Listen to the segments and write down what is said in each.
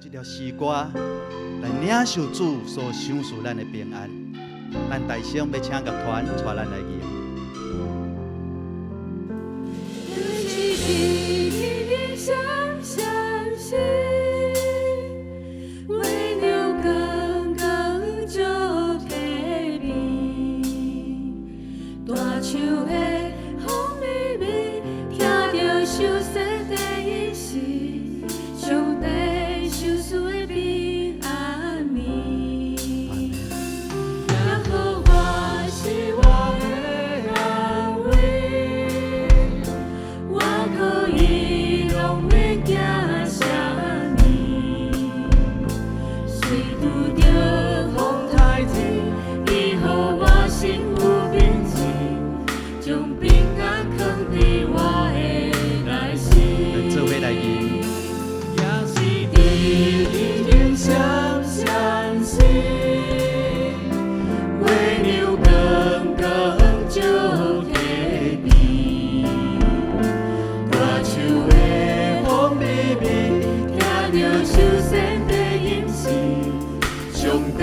這條詩歌來領受主所賞賜咱的平安。咱大聲欲請樂團帶咱來吟。咱做伙來吟。也是佇天頂閃閃閃，月亮光光照天邊，大樹的風微微，聽著受洗的音聲，上帝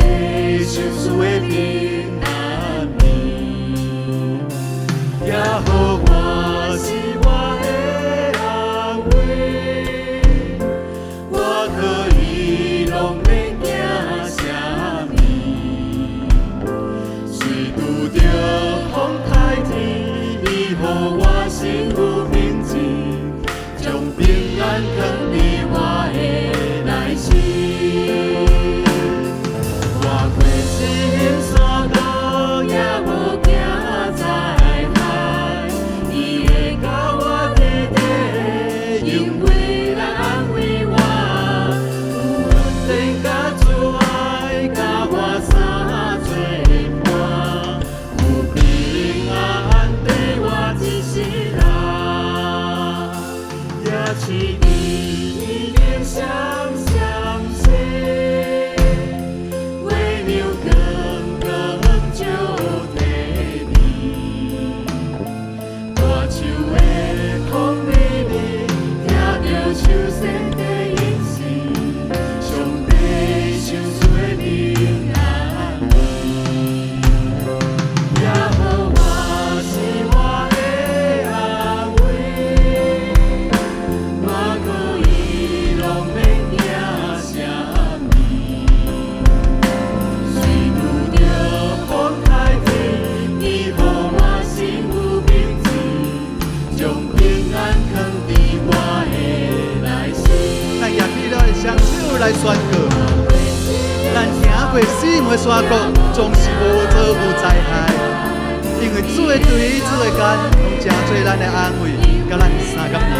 賞賜的平安暝。耶和華是我的安慰，我可以攏免驚啥物。雖拄著風颱天，伊予我心有平靜，將平安囥佇我的內心。我過行山道，也無驚災害，伊會佮我佇佇，用話來安慰我，有恩典佮慈愛，佮我相做伴，有平安綴我一世人。也是佇天頂閃閃閃，月亮光光照天邊，大樹的風微微，聽著受洗的音聲，上帝賞賜的平安暝。耶和華是我的安慰，我可以攏免驚啥物。雖拄著風颱天，伊予我心有平靜，將平安囥佇我的內心。咱舉起咱的雙手來宣告：咱行過死蔭的山谷，總是無遭遇災害，因為主的錘、主的竿，攏成做咱的安慰，佮咱相佮平。